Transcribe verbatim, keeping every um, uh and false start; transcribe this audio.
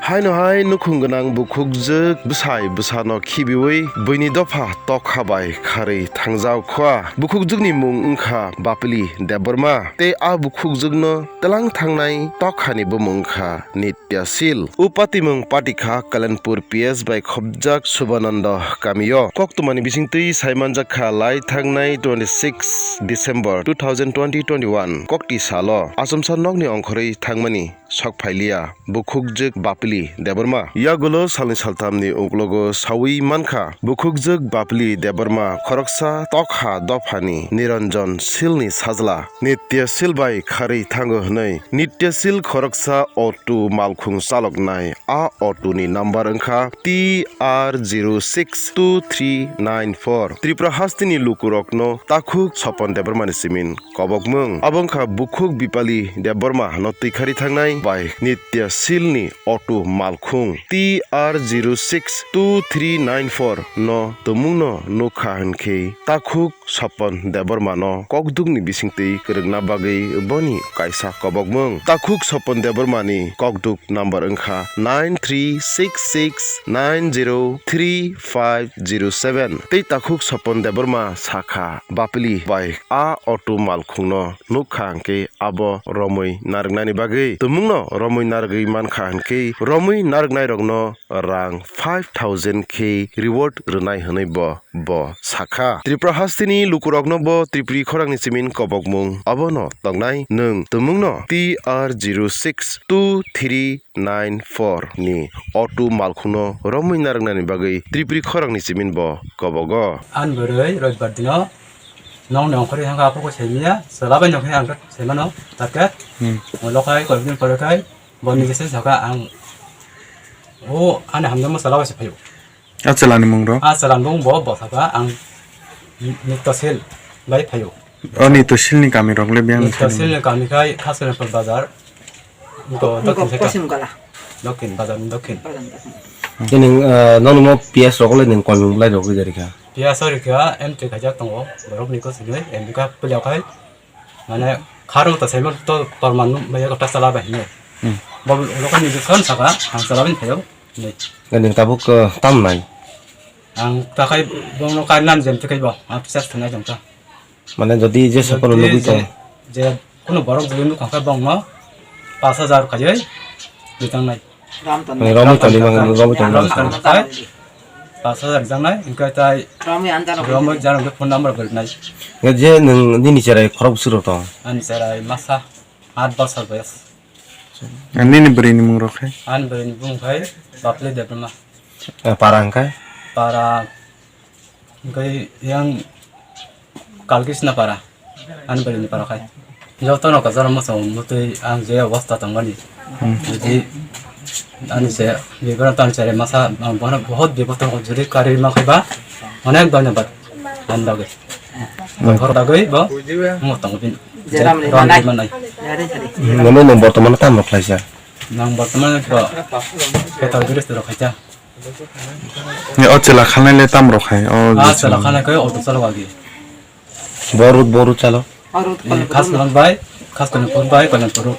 Haino hai nukhung gwnang bukhukjwk bwsai bwsano khibiwi buini dopha tokha bai kharwi thangjak kha. Bukhukjwkni mung wngkha Bapili Debbarma tei a bukhukjwkno twlang thangnai tokhani bumung wngkha Nitya Sil. O patimung patikha Kalenpur P S bai khobjak Subhananda kamio. Koktwmani bisingtwi saimanjak kha lai thangnai twenty six December two thousand twenty twenty one kokti salo achomsa nokni ongkhorwi thangmani sok phailiya bukhukjwk Bapili Debbarma. Yagulo salni saltamni uklogo sawi mankha bukhukjwk Bapili Debbarma khoroksa tokha dophani Niranjan Silni sajla. Nitya Sil bai kharwi thango hwnwi Nitya Sil khoroksa auto malkhung chaloknai. A auto ni number wngkha T R zero six two three nine four. Tripura hasteni lukurokno takhuk Sopon Debbarmani simin kobokmung. Abo wngkha bukhuk Bipali Debbarma no twikhari thangnai bai Nitya Silni auto malkhung T R zero six two three nine four no tumungno nukha hwnkhe takhuk Sopon Debbarma no kokdukni bisingtwi kwrwngna bagwi boni kaisa kobokmung. Takhuk Sopon Debbarma ni kokduk number wngkha nine three six six nine zero three five zero seven. Tei takhuk Sopon Debbarma sakha Bapili bai a auto malkhungno nukha hwnkhe abo romwi narwknani bagwi tumungno romwi narwgwi mankha hwnkhe romwi narwknairokno rang five thousand khe reward rwnai hwnwi bo, bo sakha. Tripura hasteni lukurokno bo Tripuri khorangni simin kobokmung abono tongnai nwng tumungno T R zero six two three nine four ni auto malkhungno romwi narwknani bagwi Tripuri khorangni simin bo kobogo. Ani bwrwi Roibar dino nokni ongkhorwi thangkha, aphuru khe semiya, chwla bai nokni ang khe semano target. Hmm. Ulo khai koi bini pore khai boni khe se sakha ang. O ani hamjakma chwla bai se phaio. A chwlani mung rok? A chwlani mung bo, bo sakha ang Nitya Sil bai phaio. O Nitya Silni kami rok le biyang ni Nitya Silni kami khai Khasnapur bazar. Ko Niko dokhin se ka. Posim gala. Dokhin, bazar ni dokhin. Bazar ni dokhin. Tini, eh, nono mo P S rok le ning koi mung lai rok ri kha. P S o ri kha, M T khaijak tongo, borok ni ko sinoi, M T ka pila khai. Mane kharung ta saimano to torman maya kota chala bai hino. Hmm. Bo lokal ni dukhan saka, ang chala bai phaio. Nei. Nini tabuk, eh, tam nai? Ang takai bono kai nam jem takai bo, ang pisa thunai jong ta. Mane jodi je sopono nugui tong. Je, je kuno borok jodi nuk kha bongno pas hajar khaiwi ritang nai. Mane romwi tongdi mang, romwi tongdi mang. Pas hajar rijak nai, hingke tai romwi jana hingke phone number bo rinai. Hingke je nwng nini cherai khorok bwswk rok tong? Ani cherai masa aat bosor boyos. Nini bwrwi ni mung rok khe? Ani bwrwi ni bumung khai Bapli Debbarma. Eh, para hingke? Para hingke yang Kalkisna para, ani bwrwi ni para khai. Jotono kwcharo mwchang mwtwi ang je obostha tongmani. Hmm. Jodi ani se bibero tang chere masa ang bono bahut bipod tongo, jodi kari ma khai ba onek dhonyobad ani bagwi. Hmm. Hor bagwi bo mo tongo bin. Jeram le rom manai. Manai. Nono nung bortomano tamo khlaisa? Nang bortomano bo petar biris rok khaita. Ni o chwla khanai le tam rok hai, o ah, je chwla chwla. Khanai khe auto chalo agi. Borut, borut chalo. Borut, eh, Kalanpur. Khasnam bai, Khasnam bai, Kalanpur.